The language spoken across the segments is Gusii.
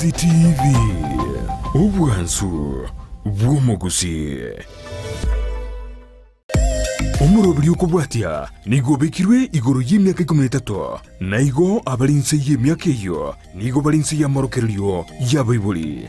Ndizi TV, obwansu bw'omogusii. Omoroberi okobwatia nigo obekirwe igoro y'emiaka ikomi na etato, na igo abare inse y'emiaka eyio nigo bare inse y'amorokererio y'abaibori.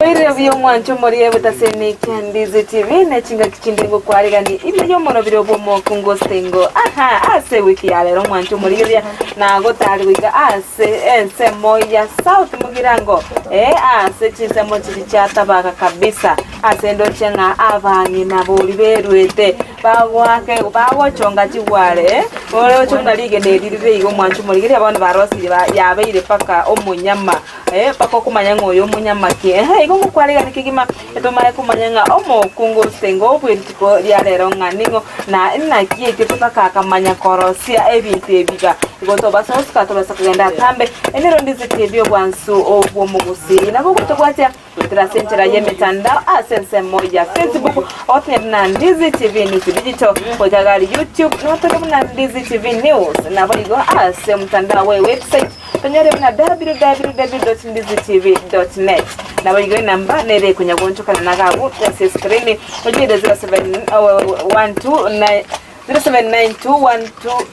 Oire buya omwancho omoria botaseneke Ndizi TV ne chingaki chinde ngokwarigani ime y'omorobiri obw'omokungu osengo aha ase ewiki ya rero omwancho omorigereria nagotari goika ase ensemo ya South Mugirango eh ase chinsemo chiri chia Tabaka kabisa ase ndoche ng'a abang'ina bori beruete bagoake bagochonga chigware eh oroche buna rigena eri rire iga omwancho omorigereria bono barosirie yabeire mpaka omonyama. Ee, mpaka okomanya ng'a oyo omonyamaki. Ehe, igo ngokwarigania kegima, etomanye komanya ng'a omokungu ose ngobue rituko ria rero ng'a ning'o, na naki ekio mpaka akamanya korosia ebinto ebi iga. Igo tobasa gosuka tobasa kogenda atambe, enero ndizi tv obwansu obw'omogusii. Nabo ogotobwatia goetera ase enchera y'emetandao ase ensemo ya Facebook, ogotonya buna Ndizi TV News Digital, goika gari YouTube, notoke buna Ndizi TV News, naboigo ase omotandao bwe website Tonyore buna www.ndizitv.net. Naboigo enamba nere ekonya goonchokana na gabu ase escreen ochiire 0712 079212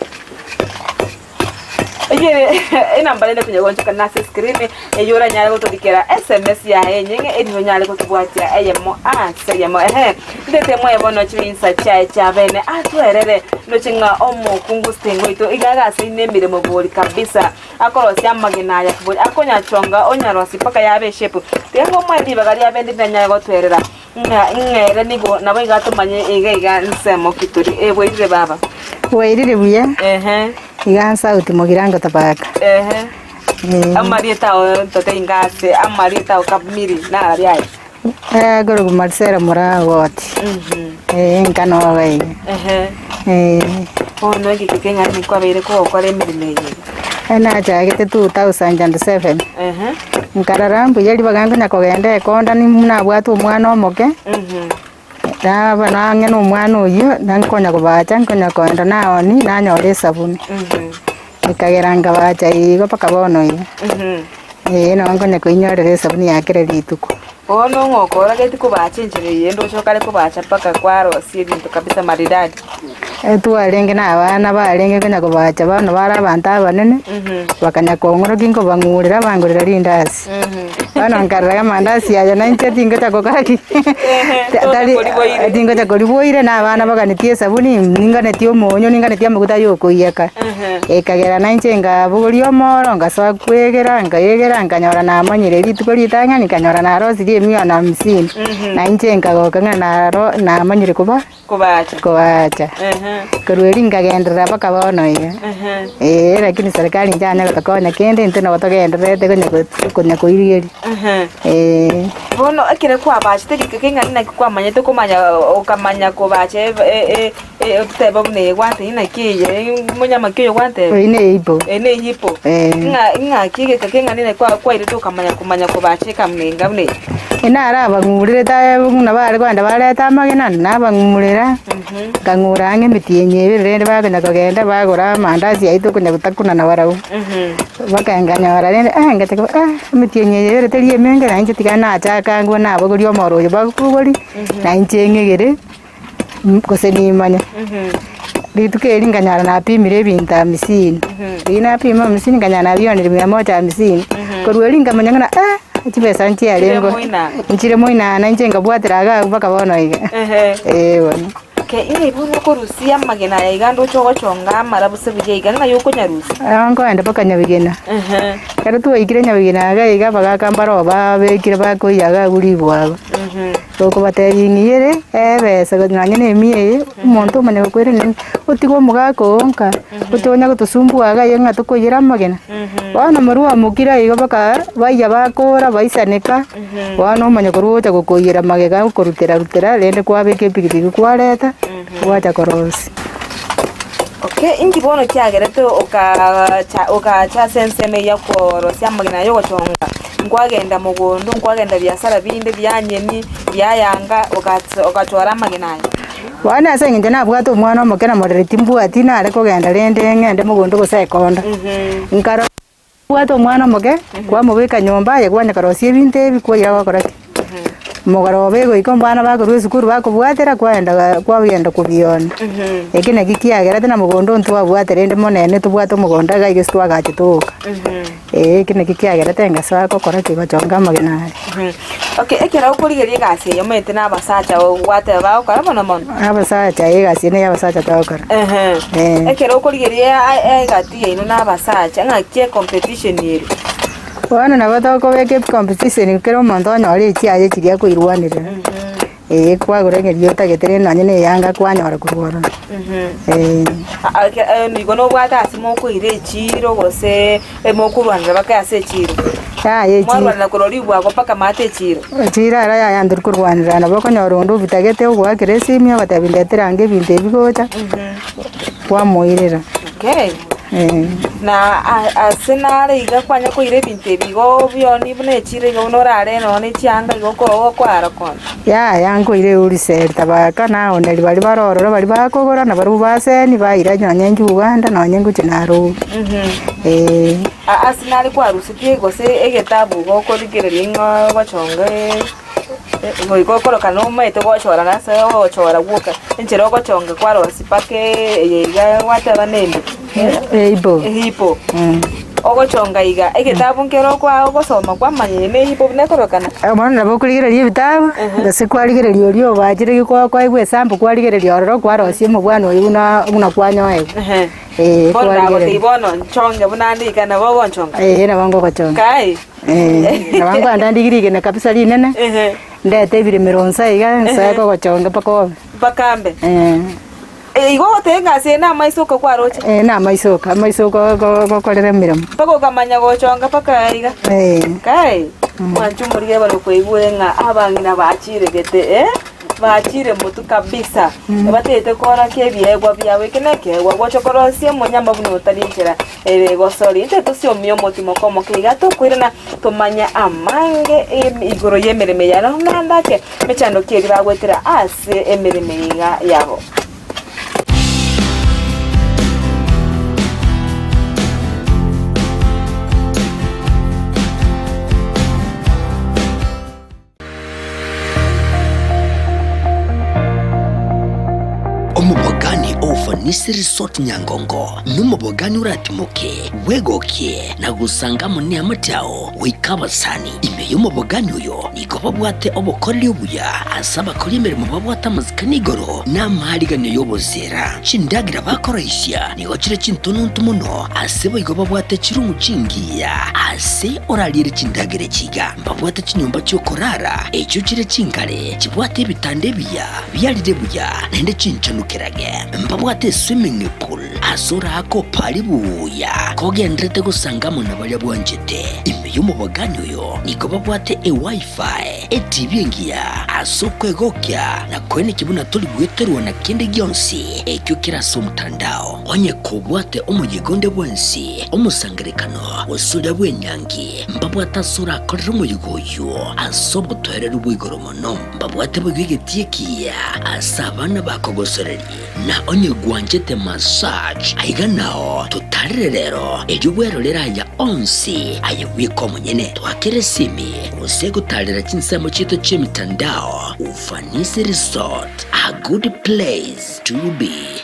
Ochiire enamba nere ekonya goonchokana ase escreen eyio oranyare gotorikera sms yaye enyeng'e erio onyare gotobwatia eyemo ase eyemo ehe. Ntete mwaye bono chinsa chiaye chia bene atwerere ndoche ng'a omokungu Stengo oito iga agasaine emeremo bori kabisa akorosia amagena aya bori akonyachonga onyarosia mpaka yaba eshape tiga ngomoe ribaga ria bende rinanyare gotwerera ng'a ng'a ere nigo nabo iga atomanye iga iga nsemo ki tori eh bwairire baba. Bwairire buya, Ehe. iga nsauti mogirango tabaka. Ehe. Eh. Amarieta ao totebie ngase amarieta ao kamiri nararia aye. Korokwa Marcelo Moragoti, nka nogo iga. Bono egeke keng'ana naki kwabeire kogokora emeremo eye iga? Nachagete 2007, nkarora mbuya ribaga nkonya kogenda ekonda nabwate omwana omoke, naba nang'e na omwana oyio, nankonya kobacha nkonya kogenda naonia nanyora esabuni, ekagera nkabacha igo mpaka bono iga. Ee, nabo nkonya koinyorera esabuni ya kera rituko. Bono ng'a okoorogeti kobacha enchera eye ndoche okare kobacha mpaka kwarosia ebinto kabisa maridadi. Twarenge na abana barenge konya kobacha bono bare abanto abanene, bakanya kong'orokia nkobang'urera bangorera rindasi. Bono nkarora amandasi aya nainche tingocha gokora ki? Tari tingocha koriboire na abana baganetie esabuni, ninganetie omonyo, ninganetie amaguta ya okoiyeka. Ekagera nainche nkabogoria omoro, ngasoa kwegera, nkaegera, nkanyora namanyire rituko ritang'ani, nkanyora narosirie emia na hamsini. Na inche nkagoka ng'a naro namanyire koba Kobacha. kobacha. Korwa erio nkagenderera mpaka bono iga. Eeh lakini serikali inche yanya gotokonya kende intwe nabo togendererete konya konya koirigeria. Eeh. Bono ekero kwabachete egeka keng'ana naki kwamanyete komanya okamanya kobacha ebe Ototebe buna eye gwatebia naki eye monyama ki oyo gwatebia? Eyio ne ehipo. Eye ne ehipo. Eh. Ng'a ng'aki egeka keng'ana kwa kwairete okamanya komanya kobacha ekamuna enga buna eye. Inarabang'urerete aye buna bare kogenda barete amagena, nabang'urera, nkang'ura ang'e emetienyi ebere rende bakonya kogenda bagora amandasi aywo tokonya gotakuna nabarabwo. Mpaka nkanyora rende eh ngachaka ah emetienyi eye ebere teri emenge na inche tiga nachaka ngwo nabogoria omoro oyo bakoboria, na inche ng'egere. Gose nimanye. Rituko eri nkanyora napimire ebinto hamsini, riria napima hamsini nkanyora nabionire mia moja hamsini, korwa erio nkamanya ng'a eh, chibesa nchiarenge nchire moinana inche nkabwatera iga abwo mpaka bono iga, eh bono. Okay, ng'ai bono okorusia amagena aya iga ndoche ogochonga amara buse buya iga, ng'ai okonyarusia? Nkoenda mpaka Nyabigena, ekero twaikire Nyabigena iga iga abagaka mbaro babekire bakoiyia iga abwo ribwago. Okobatebia ing'iyere ebesa nonye na emia eye, omonto omanya gokoiraneria ng'a otige omogaka oo nka, otonya gotosumbua iga iga ng'a tokoiyera amagena. Bono morwe omokire igo mpaka baiya bakora baisaneka, bono omanye korwa ocha gokoiyera magega okorutera rutera rende kwabeka epikipiki kwareta, gwacha korosia. Okay, inki bono kiagerete okacha okacha ase ensemo eyio ya korosia amagena aya ogochonga? Nkwagenda mogondo, nkwagenda biasara binde bia nyeni, bia yanga, ogachora amagena aya. Bono ase eng'encho nabwate omwana omoke na morere timbwati nare kogenda rende ng'ende mogondo gose ekonda. Nkarora Obwate omwana omoke, kwamobeka nyomba aye kwanya korosia ebinto ebi kwaira gokora ki? Mogoroba egoika omwana bakorwa esukuru bakobwatera kwaenda ga kwagenda kobiona. Eki naki kiagerete na mogondo ntwabwate rende monene tobwate omogondo iga iga twagachete oka. Eeh eki naki kiagerete ngasoa gokora ki? Gochonga amagena aria. Okay, ekero okorigeria egasi eye omanyete na abasacha gwateba bagokora mono mono? Abasacha egasi eye na abasacha togokora. Ehe. Eh. Ekero okorigeria egati yaino na abasacha ng'aki ecompetition ere? Bono nabo tokobeka ecompetition kera omonto onyore echiaye chiria akoirwanerera. Eeh kwagora eng'eria otagete rende nonye na eyanga kwanyora korwa ororo. Eeh. Nigo nobwate ase mokoira echiro gose mokorwanera mpaka ase echiro? Yaya echiro. Mwarwanera korwa ribwago mpaka maate echiro? Echiro aro yaya ntori korwanerera nabo okonyora onde obitagete ogoakera esimi ogotebi ndetera ange ebinto ebi gocha, kwamoirera. Okay. Eeh. Na ase nare iga kwanya koira ebinto ebi igo obioni buna echiro iga buna orare nonya ne chianga igo okoara kona. Yaya nkoira eoriseri tabaka naoneria baria bare ororo baria bakogora nabarabwo baseni baira nonye inche Uganda nonye ngochia Nairobi eh. Ase nare kwarusetie gose egetabu igo okorigereria ng'a ogochonga goika okoroka nomaete gochora nase ogochora gwoka enchera ogochonga kwarosia mpaka eye iga gwateba nembe. Ehipo. Ehipo. Ogochonga iga, egetabu nkere okoa ogosoma kwamanya eye nehipo buna ekorokana. Bono nabo okorigereria ebitabu, gose kwarigereria oria obachire giko kwaigwa esambu kwarigereria ororo kwarosia omobwano oyio buna buna kwanyoewa. Ehe. Eeh Bono nagotebia kwarigereria. bono nchonge buna ande iga nabo ogonchonga. Eeh nabo ngogochonga. Kai. Eeh, nabo nkoenda ndigie rigena kabisa rinene, Ehe. ndete ebiremero nsa iga, nsoe kogochonga mpaka obe. Mpaka mbe. Eeh. Igo ogoteba ng'a ase namaiso oka kwaroche. Ee, namaiso oka, amaiso oka gokorera emeremo. Mpaka okamanya gochonga mpaka iga. Ee. Kai, mwanche omorige bare koigure ng'a abang'ina bachire gete eh, bachire motwe kabisa, batagete koorokia ebiegwa biabo, eke nekeegwa gocha korosia omonyama buna otari enchera ere gosori. Intwe tosiomie omotimoka omoke iga tokoirana tomanye amange igoro y'emeremo eye naende ake. Emechando ki eria bagoetera ase emeremo eye yabo? Omobogani o Ufanisi Resort Nyangongo nomobogani oratimoke, bwegokie, na gosanga amo neamate ao goika abasani. Ime y'omobogani oyo Nigo babwate obokoreri obuya ase abakori emeremo babwate amasikani igoro na amaariganio y'oboseera. Chindagera bakoroisia nigo chire chintonontu mono, ase boigo babwate chirumu chingiya ase orariere chindagera echi iga. Mbabwate chinyomba chi'okorara echio chire chingare, chibwate ebitanda ebiya biarire buya naende chinchenu kerage. Mbabwate eswimming pool ase oraake opare buya kogenderete gosanga amo na baria bwanchete. Ime y'omobogani oyo Nigo babwate eWi-Fi, etibi engiya ase okwegokia na koenekia buna tori gweterwa na kende gionsi ekio kere ase omotandao. Onye kobwate omoyega onde bwensi, omosangererekano, gose oria bw'enyangi, mbabwate ase orakorere omoyega oyio ase obotoereru bwa igoro mono. Mbabwate boigo egetii ekiya ase abana bakogosoreria. Na onye gwanchete massage, aiga nao totarere rero, erio bwerorere aya onsi aye bweka omonyene. Twakere esimi gose gotarera chinsemo chiaito chi'emitandao Ufanisi Resort, a good place to be.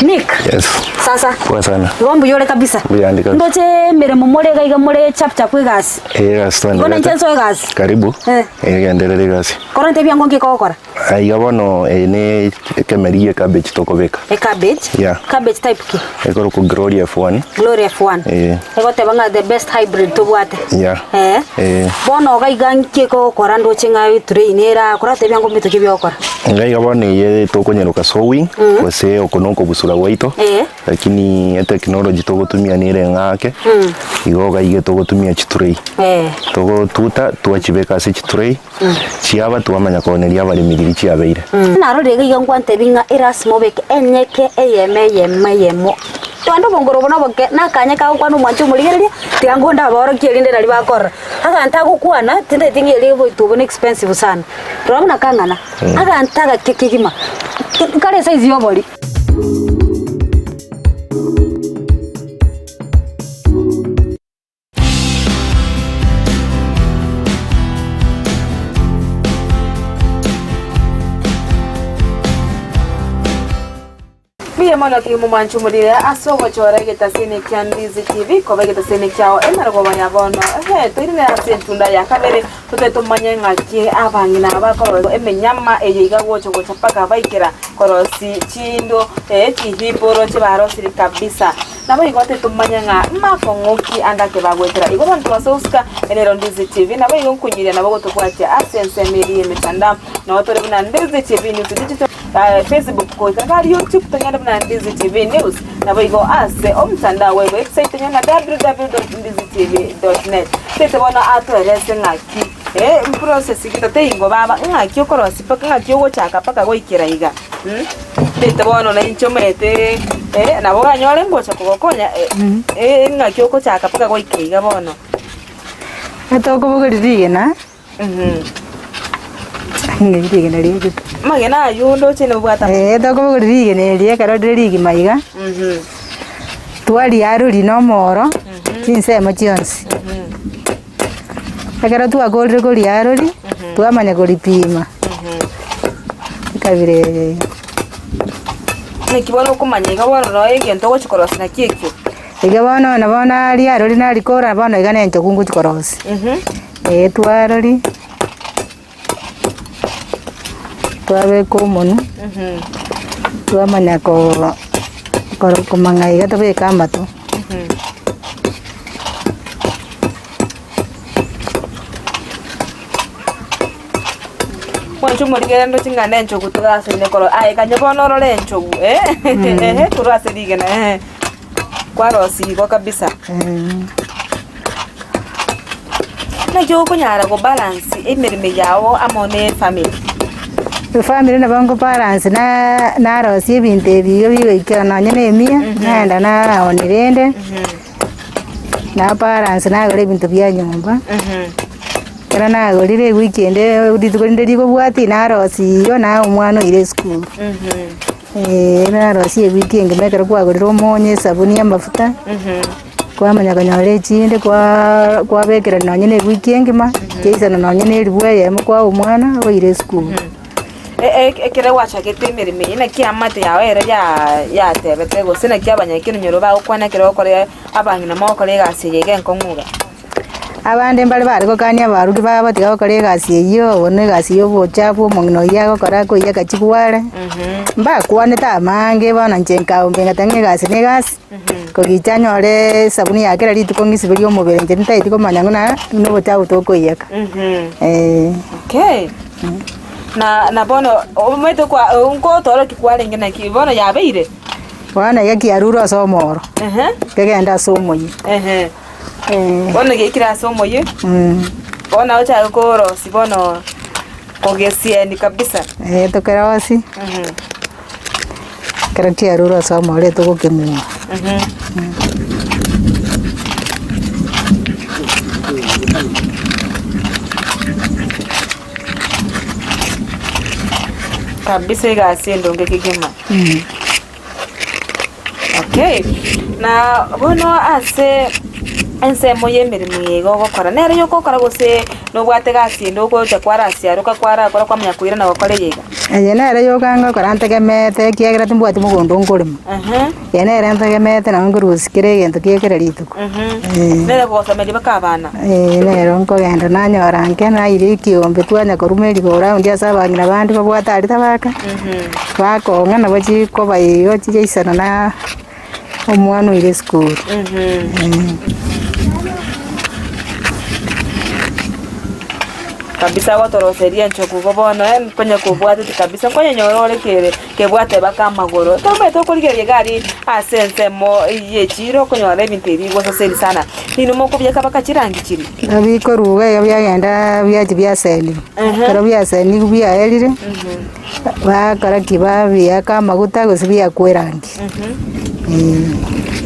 Nick. Yes. Sasa. Poa sana. Igo mbuya ore kabisa. Mbuya ndi kabisa. Ndoche emeremo more iga iga more chap chap egasi. Eh, egasi Igo nainche twanderete. nsoe egasi. Karibu. Eh. Eh, genderera egasi. Koro ntebia ngo nki kogokora. Aiga bono eye ne ekemeri gie cabbage tokobeka. E cabbage. Yeah. Cabbage type ki? Ekorokwa Glory F1. Glory F1. Eh. Egoteba ng'a the best hybrid tobwate. Yeah. Eh. Eh. Bono iga iga nki kogokora ndoche ng'a etrain ere aa koratebia ngo mbito ki biogokora. Iga iga bono eye tokonyeroka sowing gose oko na okobusura gwaito Eh. lakini etechnology togotumia nere ng'ake igo iga iga togotumia chitray. Eh. Togotuta twachibeka ase chitray chiaba twamanya kooneria abaremi riria chiabeire. Narorire iga iga ngwantebi ng'a erasima obeke enyeke eyemo eyemo eyemo. Naende obongoro obo noboke, nakanya kagokwana omwancho omorigereria, tiga ngonde abaorokia erinde nario bakorora. Aganto agokwana, tintageti ng'a eria oboito obo ne expensive sana. Rora buna kang'ana, aganto agake kegima, kare esize ya obori. Mbuya mono kegima omwancho omorire ase ogochora egetasini kia Ndizi TV koba egetasini kiao emerogoba ya bono. Ehe, toirire ase entunda ya kabere tote tomanye ng'aki abang'ina aba bakorora emenyama eye iga gocha gocha mpaka baikera korosi chindo eh, chihiporo chibarosiri kabisa. Naboigo titomanya ng'a makong'u ki ande ake bagoetera. Igo abanto ba Souska, erero Ndizi TV, naboigo nkonyiria nabo gotobwatia ase ensemo eria y'emetandao. Nabo tore buna Ndizi TV News Digital, Facebook goika iga YouTube tonyore buna Ndizi TV News. Naboigo ase omotandao bwe website tonyore buna www.ndizitv.net. Tete bono atoerese ng'aki eh process gete teingo baba ng'aki okorosia mpaka ng'aki ogochaka mpaka goikera iga. Tete bono nainche omanyete eh, nabo oranyore ngocha kogokonya eh, ng'aki ogochaka mpaka goika iga bono. Etokobogoria rigena, ng'ai rigena riaito. Amagena aywo ndoche nobwate Eh, etokobogoria rigena eri ekero rire rigima iga, twariaroria na omoro, chinsemo chionsi. Ekero twakorire koriaroria, twamanya koripima, ekabira eye iga. Naki bono okomanya iga bono noe egento ogochi korosia naki ekio. Iga bono nabo nariaroria narikora bono iga na enchogu ngochi korosia. Eh twaroria, twabeka omonwe, twamanya koo koro komang'a iga tobeke amato. Mwanche omorigere ndoche ng'a nenchogu torasaine korora aye kanya bono orore enchogu eh ehe korwa ase rigena eh kwarosia igo kabisa. Naki okonyara go balance emeremo yago amo ne efamiri? Efamiri nabo nko balance na narosia ebinto ebi iga bigoikera nonye na emia, naenda naoni rende. Na balance nagora ebinto bia nyomba, ekero nagorire ewiki ende rituko rinde rikobwatia narosia igo naye omwana oire esukuru. Narosia ewiki engima ekero kwagorire omonyo, esabuni, amafuta, kwamanya konyora echinde kwaa kwabekera nonye na ewiki engima, chiaisana nonye na eribu eyemo kwaa omwana oire esukuru. Ekero gwachagete emeremo eye, naki eamate yao ere yatebete, gose naki abanyakenyoro bagokwana ekero ogokora abang'ina mogokora egasi eye iga enkong'u iga? Abande mbare bare gokania abarugi babo tiga gokora egasi eyio, obo na egasi ya obochafu omong'ina oyio agokora akoiyeka chigware, mbakwanete amange bono inche nkaumia ngoteba ng'a egasi na egasi, kogicha nyore esabuni ya kera rituko ng'isiberie omobere inche ntagete komanya buna buna obochafu tokoiyeka, eh. Okay. Na na bono omanyete kwa nkotoroki kwarenge naki bono yabeire? Bono iga kiarure ase omoro, Ehe, kegende ase omoyio. ehe. Eh. Bono giaikire ase omoyio, Mm. bono ochake korosia bono kogesieni kabisa. Eh, tokerosie, Mhm, ekero kiarure ase omoro etogokemuma. mhm. Kabisa egasi endonge kegima. Okay, na bono ase ensemo y'emeremo eye iga ogokora, nere yoka ogokora gose nobwate egasi ende ogocha kwarasia-aroka kwarakora kwamanya koirana gokora eye iga? Eye nere yoka ngokora ntegemete ekiagera timbwati mogondo nkorema. Eye nere ntegemete nabo nkorusia kera egento kia kera rituko. Nere ogogosomeria mpaka abana? Ee, nero nkogenda nanyora nke naira ekiombe twanya koruma erigoro raundi ase abang'ina bande babwate aria tabaka, bakong'a nabo chikoba igo chigaisana na omwana oire esukuru. Kabisa agotoroseria enchogu igo bono eh, nkonya kobwateti kabisa, nkonyenyora ore kere kebwate baka amagoro. Tomaete okorigereria iga aria ase ensemo ye echiro okonyora ebinto ebi bigosaseri sana. Ninwe mokobiaka baka chirangi chiria? Bikoruga iga biagenda biachia biasenigwa, ekero biasenigwa biaerire, bakora ki? Babiaka amaguta gose biakwa erangi.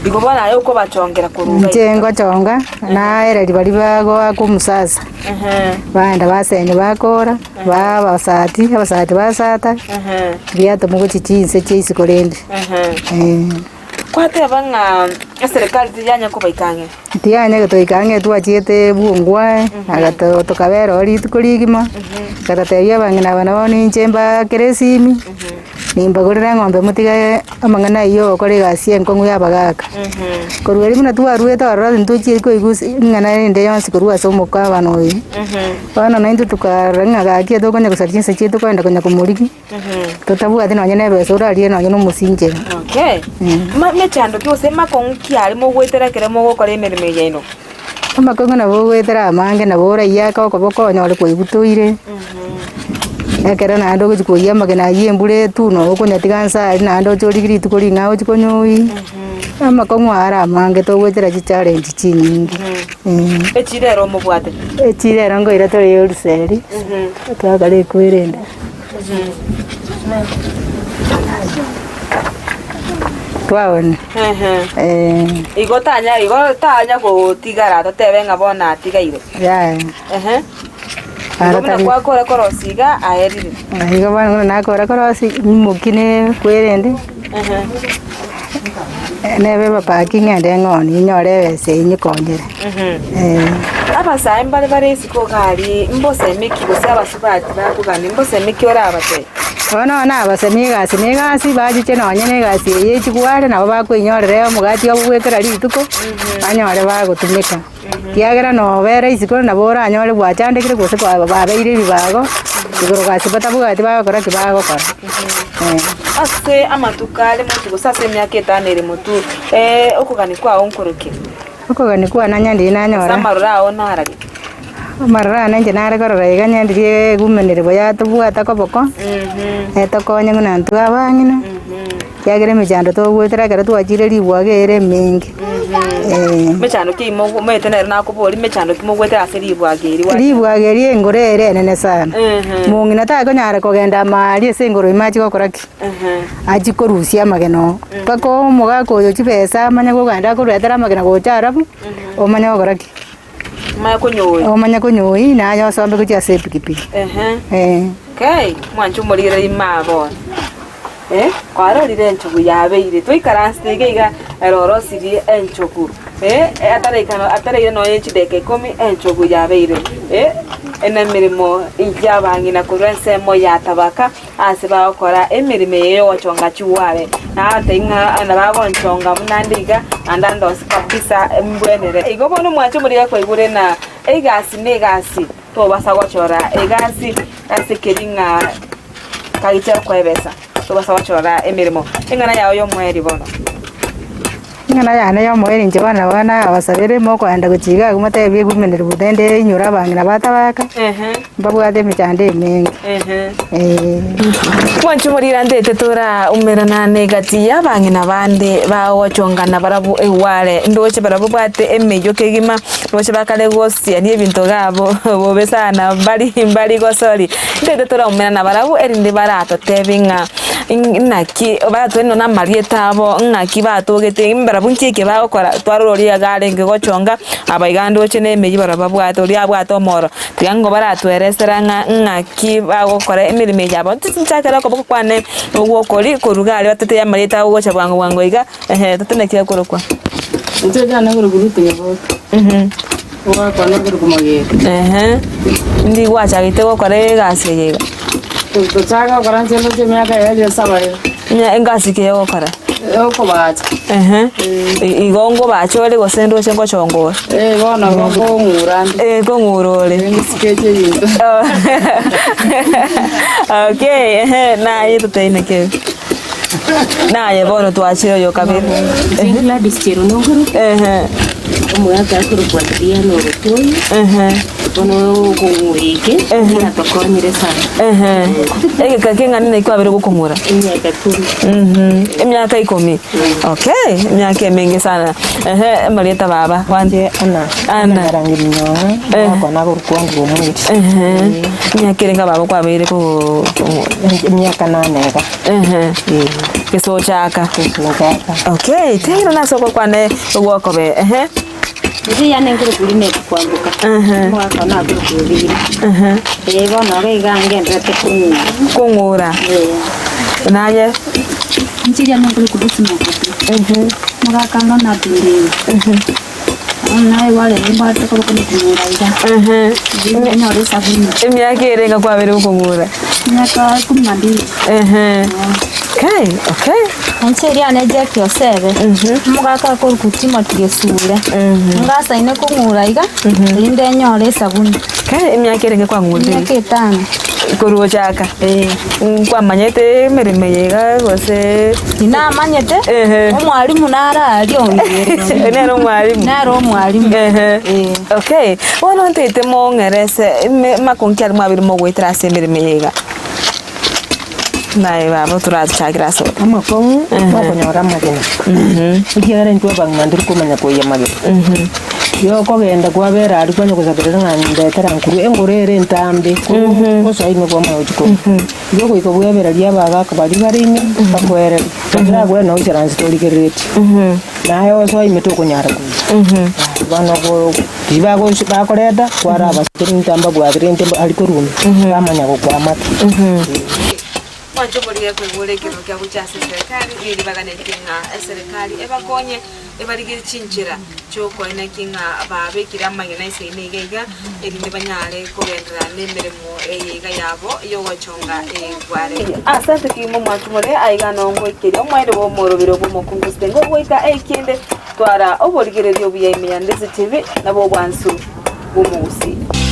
Igo bono aye okobachongera korwa iga Inche ngochonga, naereria baria bagoaka omosasa, baenda basenia bakora, baa abasati, abasati basata, biatomwa gochia chinse chia isiko rende. Kwateba ng'a eserekari tiyanya kobaika ang'e. Tiyanya gotoika ang'e twachiete bwongwae, agato tokabera oo rituko rigima, agatotebia abang'ina aba nabo ninche mbaakere esimi, nimbagorere eng'ombe motige amang'ana ayio ogokora egasi enkong'u ya abagaka. Korwa erio buna twaruete ororo ntochieti koigwa ase ring'ana rinde yonsi korwa ase omokabana oyo, bono naintwe tokarora ng'a gaki etokonya gosaria chinsa chiaito kogenda konya komorigia. Totabwati nonye na ebesa orarie nonye na omosinchero. Okay. Ma mechando ki gose makong'u ki aria mogoetera ekero mogokora emeremo eye yaino? Amakong'u nabo ogoetera amange nabo oraiye ake okoboko onyore kwaibutoire, ekero naende ogochia koiyia amagena aywo embura etwe nabo okonyatiga nse aria naende oche origie rituko ring'ao ochi konyoiyia, amakong'u aro amange togoetera chichallenge chinyinge. Echiro ero omobwate? Echiro ero nkoira tore ya oruseri, twakora ekwerende. Twaona. Ehe. Igo tanya igo tanya gotigara totebe ng'a bono atigaire. Yaya. Ehe. Ara Igo buna tari- kwakora korosia iga aerire. Igo bono buna nakora korosia imoki ne kwerende. Ehe. Nebe ebapaki ng'ende ng'onie ninyore ebesa eyio nyekonyere. Abasae mbare bare isiko iga aria, mbosemi ki gose abasubati bakogania, mbosemi ki orabatebie? Bono nonye nabasemi egasi na egasi, bachiche nonye na egasi eye echigware nabo bakoinyorera omogati obo bwe kera rituko, banyore bagotumeka. Ekiagera nobera isiko nabo oranyore gwachandekire gose kwa babeire ebibago, igoro gasi batabwati bagokora ki bagokora. Ase amatuko are motwe gose ase emiaka etano ere motwe, okogania kwao nkorokia? Okogania kwane onye ndiri Ase nanyora, amaroro ao narari? amaroro ane inche nare korora iga onye ndiri egumeneri buya yatobwata koboko, etokonye buna intwe abang'ina, ekiagera emechando togoetera ekero twachire ribwaga ere emenge. Mechando ki moete nere nakoboria, mechando ki mogoetera ase ribwaga eri? Ribwaga eri engoro ere enene sana, mong'ina takonyara kogenda amaaria ase engoro ime achie gokora ki? Achie korusia amagena oo, mpaka omogaka oyo chibesa amanye kogenda akoruetera amagena gocha arabu, omanye gokora ki? Omanye konyoyia. Omanye konyoyia naye osombe gochia ase epikipiki. Eh. Okay, mwanche omorire ime aa bono. Eh, kwarorire enchogu yabeire, twaikaransete iga iga ere orosirie enchogu, eh, ataraikana ataraira nonye chidakika ikomi enchogu yabeire, eh, ene emeremo y'abang'ina korwa ensemo ya tabaka. Ase bagokora emeremo eye y'ogochonga chigware, na abatebie ng'a nabagonchonga buna nde iga, naende andose kabisa mbwenere. Igo bono mwanche omorige kwaigure ng'a egasi negasi, tobasa gochora egasi ase keri ng'a kagicha gokoebesa, tobasa gochora emeremo. Eng'ana yao y'omoerio bono. Eng'ana yane y'omoerio inche bono nabo nabasabere mokoenda gochia iga agwo motebie egumeneri buya ende inyore abang'ina batabaka, mbabwate emechando emenge, eh. Mwanche omorire ntete toraumerana negati y'abang'ina bande bagochongana barabwo egware, ndoche barabwo babwate emeyio kegima, ndoche bakare gosiania ebinto gabo bobe sana mbari mbari gosori, ntete toraumerana barabwo erinde baratotebie ng'a Naki batwenwa namarieta abo, ng'aki batogete, mbarabwo nki eke bagokora, twarora oria iga arenge gochonga, aba iga ndoche na emeyio barabwo babwate, oria abwate omoro, tiga nigo baratweresera ng'a ng'aki bagokora emeremo eye yabo. Nchakere okoboko kwane ogwokori korwa iga aria batete amarieta abo gocha bwango bwango iga, ehe tata naki akorokwa? Inche jana korokwa Ruth Nyaboke, ogakwana korokwa Magere. Ehe, ndi gwachagete gokora egasi eye iga? Gochaka gokora inche ndoche emiaka yaerire saba iga. Onye engasi ki ogokora? Okobacha. Ehe, igo ngobacha ore gose ndoche ngochonga ore? Eh, bono igo nkong'ura nde. Eh, nkong'ura ore. Ngisikeche ebinto. Okay, ehe, naye toteine kebe. Naye bono twachire oyo kabere. Inche Gladys Cherono Nguru, Ehe, omogaka akorokwa Adriano Ogotoyo, ehe. Bono okong'ura eke yatokonyire sana. Ehe. Egeka keng'ana naki kwabere gokong'ura? Emiaka ikomi. Emiaka ikomi. Okay, emiaka emenge sana. Ehe, amarieta baba. Inche Anna. Anna. Nyarangi Minyong'a, omwaka one akorokwa Andrew Omweri. Ehe. Emiaka erenge baba kwabeire ko Emiaka nane iga. Ehe. Gesochaka. Gesochaka. Okay, tera nase ogokwana ogwokobe. Ehe. Inche yane nkorokwa Linet Kwamboka, omogaka one akorokwa Obiri. Ee bono iga iga ngenderete kong'ura. Kong'ura. Ee. Naye? Inche riane nkorokwa Lucy Mogote, omogaka one Ronald Nderi. Bono naye gwarenge mbwate korokwa kong'ura iga. Erinde nyore esabuni. Emiaka ere iga kwabeire gokong'ura? Emiaka kumi na mbili. Okay, okay. Inche riane Jackie Osebe, omogaka akorokwa Timothy Gesure, ngasaine kong'ura iga, erinde nyore esabuni. Okay, emiaka erenge kwang'urire? Emiaka etano. Korwa ochaka? Eh. Nkwamanyete emeremo eye iga gose? Tinamanyete, omwalimu nare aria ong'erire. Nere omwalimu? Nere omwalimu. Ehe. Okay, bono ntaete mong'erese ime makonki aria mwabire mogoetera ase emeremo eye iga. Naye baba torachakere ase ore. Amakong'u nokonyora amagena, ekiagera intwe abang'ina ntori komanya koiyia amagena. Igo okogenda kwabera aria kwanya gosaberera ng'a ndetera nkorwa engoro ere entambe, korwa osoa ime kwamanya gochia korwa. Igo ogoika bwebereria abagaka baria bare ime bakoererie, batarakoereria nabo oisaranse origereretie. Naye osoa ime tokonyara koiyia. Bono ogo riria bagochi bakoreta kwaraba ase mbabwatire intwe aria korwa ime, bamanya gokwamata. Mwanche omorige koigora ekerogo kia gochia ase eserekari, nigo baganetie ng'a eserekari ebakonye ebarigerie chinchera chiokoenekia ng'a babekire amang'ina ase ime iga iga, erinde banyare kogenderera nemeremo eye iga yabo yogochonga egware. Asante kegima omwancho more aiga nongoikeria omoerio bw'omorobero bw'omokungu Sitengo goika ekende twara oborigereria obuya ime ya Ndisi TV nabwo obwansu bw'omogusii.